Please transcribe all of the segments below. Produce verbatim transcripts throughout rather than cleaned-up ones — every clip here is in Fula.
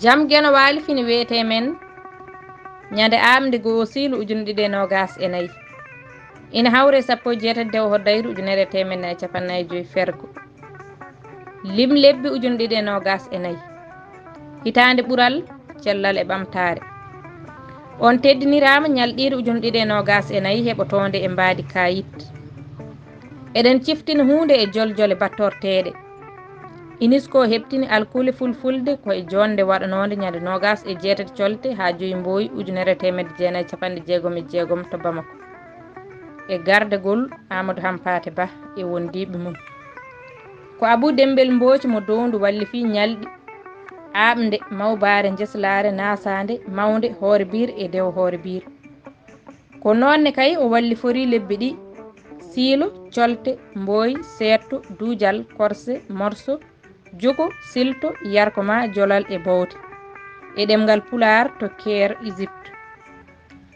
Jam Geno Waali fini wiyetee men ñande aaɓnde goo siilu ujunɗiɗi e noogaas e nayi. Ina hawre sappo e jeetati dewo hoddayru ujunere e teemedde nayi e capannaayi joyi fergo. Lim lebbi ujunɗiɗi e noogaas e nayi. Hitaande ɓural cellal e ɓamtaare. On teddiniraama ñalɗiire ujunɗiɗi e noogaas e nayi heɓotoonde e mbaadi kaayit. Eɗen ciftina huunde e joljole battorteeɗe. UNESCO heɓtini alkule fulfulde ko e joonde waɗanoonde ñande noogaas e jeetati colte haa joyi mbooyi ujunere e teemedde jeenayi e capanɗe jeegom e jeegom to Bamako. E gardagol Amadou Hampaate Bah e wondiiɓe mum. Ko Abuu Demmbel Mbooc mo Downdu wallifii ñalɗi aaɓnde mawbaare njeslaare naasaande mawnde Hoore Biir e Dewo Hoore Biir. Ko noon ne kay o walliforii lebbi ɗi: siilo, colte, mbooy, seetto, duujal, korse, morso, joko, silto, yarko maa, jolal e bowte. E ɗemngal Pulaar to Keer, Égypte.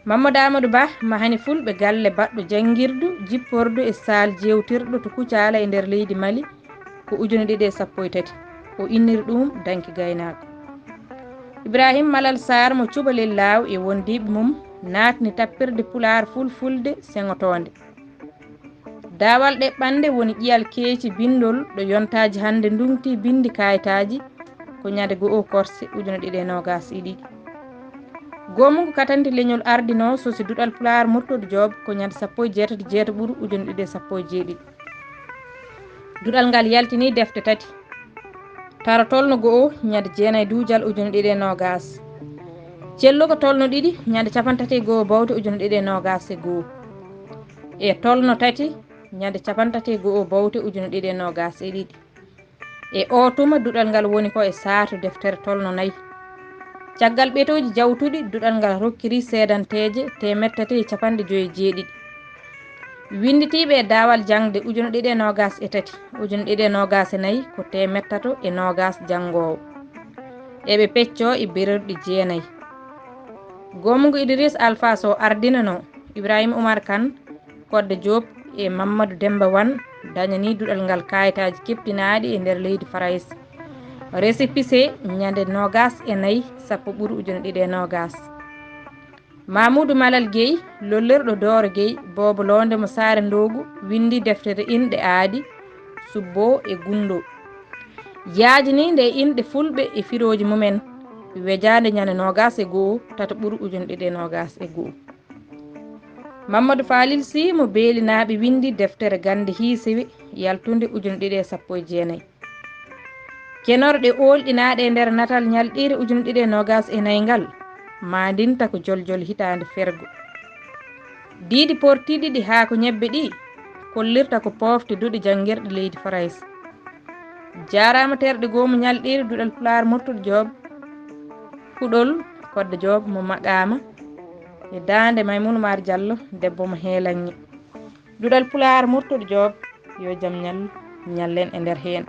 Mamadou Amadou Bah mahani fulɓe galle baɗɗo janngirdu jippordu e saal jeewtirɗo to Kucaala e nder leydi Mali ko ujunɗiɗi e sappo e tati. O inniri ɗum Danki Gaynaako. Ibrahim Malal Sarr mo Cubalel Laaw e wondiiɓe mum naatni tappirde Pulaar fulfulde seŋotoonde. Daawal ɗeɓɓannde woni ƴiyal keeci binndol ɗo yontaaji hannde nduŋti binndi kaayitaaji ko ñande go'o korse ujunɗiɗi e noogaas e ɗiɗi. Goomu ngu katanti leñol ardinoo sosi duɗal Pulaar Murtuɗo Joob ko ñande sappo e jeetati jeetaɓuru ujunɗiɗi e sappo e jeeɗiɗi. Duɗal ngal yaltini defte tati. Taro tolno go'o ñande jeenayi duujal ujunɗiɗi e noogaas. Celluka tolno ɗiɗi ñande capantati e go'o bowte ujunɗiɗi e noogaas e go'o. E tolno tati ñande capantati e go'o bowte ujunɗiɗi e noogaas e ɗiɗi. E oo tuma duɗal ngal woni ko e saatu deftere tolno nayi. Caggal ɓetooji jawtuɗi, duɗal ngal rokkiri seedanteeje teemeɗɗe tati e capanɗe joyi e jeeɗiɗi. Winnditiiɓe e daawal jaŋde ujunɗiɗi e noogaas e tati, ujunɗiɗi e noogaas e nayi ko teemeɗɗe tato e noogaas janngoowo. Eɓe peccoo e berorɗi jeenayi. Goomu ngu Idiriis Alfaa Sow ardinanoo, Ibrahima Umar Kan, Kodde Joob e Mammadu Demmba Wan dañanii duɗal ngal kaayitaaji keɓtinaaɗi e nder leydi Farayse. Récépissé ñande noogaas e nayi sappo ɓuru ujunɗiɗi e noogaas. Mamuudu Malal Gey, lollirɗo Dooro Gey, boobo loonde mo Saare Ndoogu, winndi deftere inɗe aadi, Subboo e Gunndoo. Yaajiniinde e inɗe fulɓe e firooji mumen, wejaande ñande noogaas e go'o tato ɓuru ujunɗiɗi e noogaas e go'o. Mamadou Falil Sy mo Beelinaaɓe winndi deftere gannde hiisiwe yaltunde ujunɗiɗi e sappo e jeenayi. Kenorɗe oolɗinaaɗe e nder natal ñalɗiire ujunɗiɗi e noogaas e nayi ngal maandinta ko joljol hitaande fergo. Diidi portiiɗi ɗi haa ko ñebbe ɗi kollirta ko poofte duɗe janngirɗe leydi Farayse. Jaaraama terɗe goomu ñalɗiire duɗal Pulaar Murtuɗo Joob, kuɗol Kodde Joob mo Maɗaama e daande Maymuuna Maar Jallo debbo mo Heelaŋŋe. Duɗal Pulaar Murtuɗo Joob yo jam ñal ñallen e nder heen.